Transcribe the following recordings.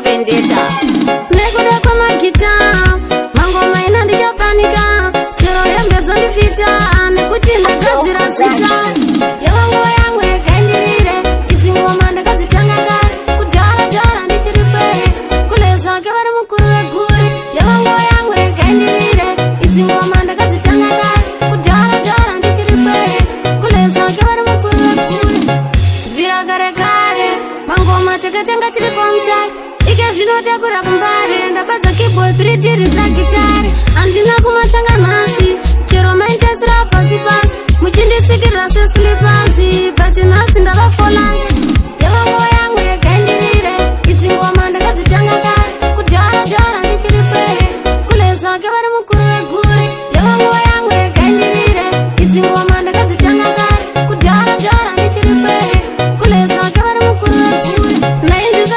Vendetta. Nekuda kwemagita, mangoma ina ndichapanika. Chero hembe dzondifita nekuti ndagadzira zita. Yava nguva yangu, regaindirire. Idzi ngoma ndakadzitanga kare, kudhara dhara ndichiri pere. Kulezake vari mukuru wegure. Yava nguva yangu, regaindirire. Idzi ngoma ndakadzitanga kare, kudhara dhara ndichiri pere. Kulezake vari mukuru wegure. Bvira kare kare, mangoma takatanga tiri kwamutare. Ike zvino takura kumbare. Ndabadza keyboard 3 ridza gitare. Handina kumatanga nhasi, chero maintasira pasi pasi, muchinditsikirira seslippers, but nhasi ndava folasi. Yava nguva yangu, regaindirire. Idzi ngoma ndakadzitanga kare, kudhara dhara ndichiri pere. Kulezake vari mukuru wegure. Yava nguva yangu, regaindirire. Idzi ngoma ndakadzitanga kare, kudhara dhara ndichiri pere. Kulezake vari mukuru wegure. Ndainzisa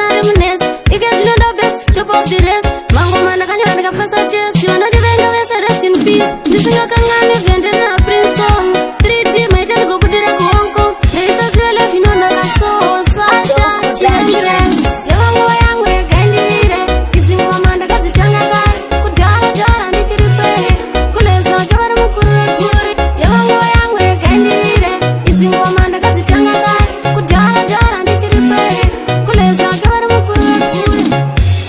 ari munesi. Ike zvino ndo best, top of the rest. Mangoma ndakanyora ndikapasa chest. Vanondivenga vese, rest in peace. Ndisingakangani Vendena, Prince Kong 3D maita ndigobudira kuHong Kong. Ndaisaziva life inonaka so. Sasha Chirangires. Yava nguva yangu, regaindirire. Idzi ngoma ndakadzitanga kare, kudhara dhara ndichiri pere. Kulezake vari mukuru wegure. Yava nguva yangu, regaindirire. Idzi ngoma ndakadzitanga kare, kudhara dhara ndichiri pere. Kulezake vari mukuru wegure.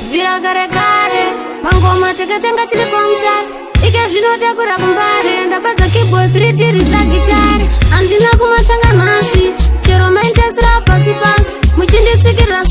Bvira kare kare, mangoma takatanga tiri kwamutare. Ike zvino takura kumbare. Ndabadza keyboard 3 ridza gitare. Handina kumatanga nhasi, chero maintasira pasi pasi, muchinditsikirira.